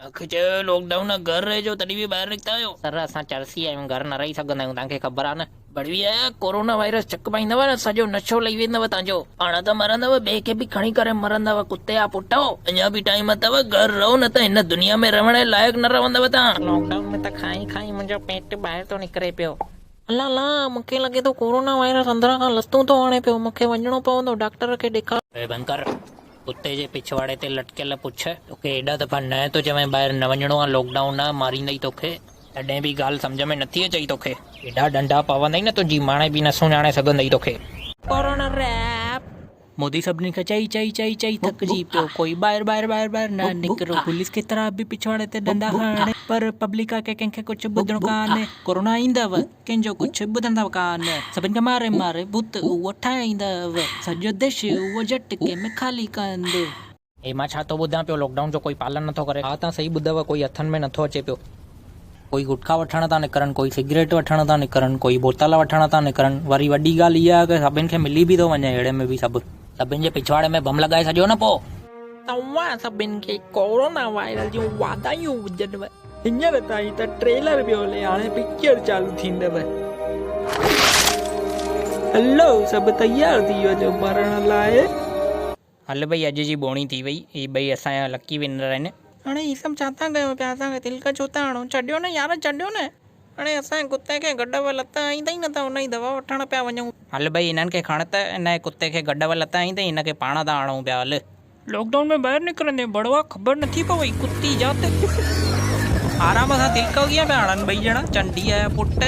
توهان کي چيو هيو لاڪ ڊائون آ گهر رهجو تڏهن به ٻاهر نڪتا آهيو. سر اسان چرسي آهيون گهر نه رهي سگهندا آهيون توهان کي خبر آ نه. ڀڙوي آيا ڪورونا وائرس چڪ پائيندو نه سڄو نشو لهي ويندو توهان جو. پاڻ ته مرندؤ ٻئي کي به کڻي ڪري مرندؤ ڪتي جا پٽؤ. اڃا به ٽائيم اٿو گهر رهو نه ته هن دنيا ۾ رهڻ جي لائق نه رهندؤ توهان. لاڪ ڊائون ۾ ته کائي کائي منهنجو پيٽ ٻاهر ٿو نڪري پيو. الا الا مون کي لڳي ٿو ڪورونا وائرس اندران کان لتون ٿو هڻي پيو مون کي وڃڻو پوندو ڊاڪٽر کي ڏيکارڻ. اي بند ڪر ڪتي جي پڇواڙي تي لٽڪيل پڇ توکي ايڏا دفعا نه ٿو چوين ٻاهر نه وڃڻو آ لاڪ ڊائون آ ماريندئي توکي تڏهن به ڳالهه سمجهه ۾ نٿي اچئي توکي ايڏا ڏنڊا پوندئي نه تنهنجي ماڻي به نه سڃاڻي سگهندئي توکي. ڪورونا ريپ مودي سڀني کي چئي چئي چئي چئي ٿڪجي پيو ڪوئي ٻاهر ٻاهر ٻاهر ٻاهر نه نڪرو پوليس ڪيترا به پڇواڙي تي ڏنڊا هڻي پر پبلڪ کي ڪنهن کي ڪجهه ٻڌڻو ڪانهي ڪورونا ايندو ڪنهن جو ڪجهه ٻڌندو ڪانه سڀن کي ماري ماري ڀوت اهو ٺاهيندو سڄو ديش اهو جهٽڪي ۾ خالي ڪندو. هي مان ڇا ٿو ٻڌان پيو لاڪ ڊائون جو ڪوئي پالن نٿو ڪري. ها تان صحيح ٻڌو ڪوئي هٿن ۾ نٿو اچي پيو. ڪوئي گٽڪا وٺڻ ٿا نڪرن ڪوئي سگريٽ وٺڻ ٿا نڪرن ڪوئي بوتل وٺڻ ٿا نڪرن وري وڏي ڳالهه اها آهي ته سڀن کي ملي به ٿو وڃي اهڙي ۾ به سڀ. سڀن جي پڇواڙي ۾ بم لڳائي ڇڏيو نه پو. توهان سڀن کي ڪورونا وائرس جون واڌايون هجنو. هينئر تائين ته ٽريلر پيو هلي هاڻي پڪچر چالو ٿيندو. هلو سڀ تيار ٿي وڃو مرڻ لاء. هل ڀئي اڄ جي ٻوڻي ٿي وئي. هي ٻئي اسان جا لڪي ونر آهن. هاڻي هي سڀ ڇا ٿا ڪيو پيا اسان کي تلڪ ڇو ٿا هڻو ڇڏيو نه يار ڇڏيو نه هاڻي اسان جي ڪتي کي گڏ لت هنئي اٿئي نه ته ان جي دوا وٺڻ پيا وڃون. هل ڀئي هنن کي کڻ ته هن جي ڪتي کي گڏ لت هنئي اٿئي هن کي پاڻ ٿا هڻون پيا هل. لاڪ ڊائون ۾ ٻاهر نڪرندي بڙوا خبر نٿي پوي ڪتي ذات. آرام سان تلڪ ڪيئن پيا هڻن ٻئي ڄڻا چنڊي جا پٽ.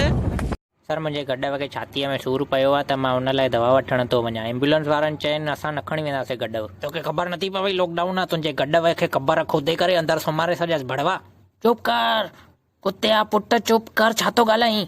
سر منهنجي گڏهه کي ڇاتيء ۾ سور پيو آهي ته مان ان لاء دوا وٺڻ ٿو وڃان. ايمبولينس وارن چين اسان نه کڻي وينداسين گڏهه. توکي خبر نٿي پوي لاڪ ڊائون آ تنهنجي گڏهه کي قبر کودي ڪري اندر سمهاري ڇڏيس ڀڙوا. چپ ڪر ڪتي جا پٽ چپ ڪر ڇا ٿو ڳالهائين.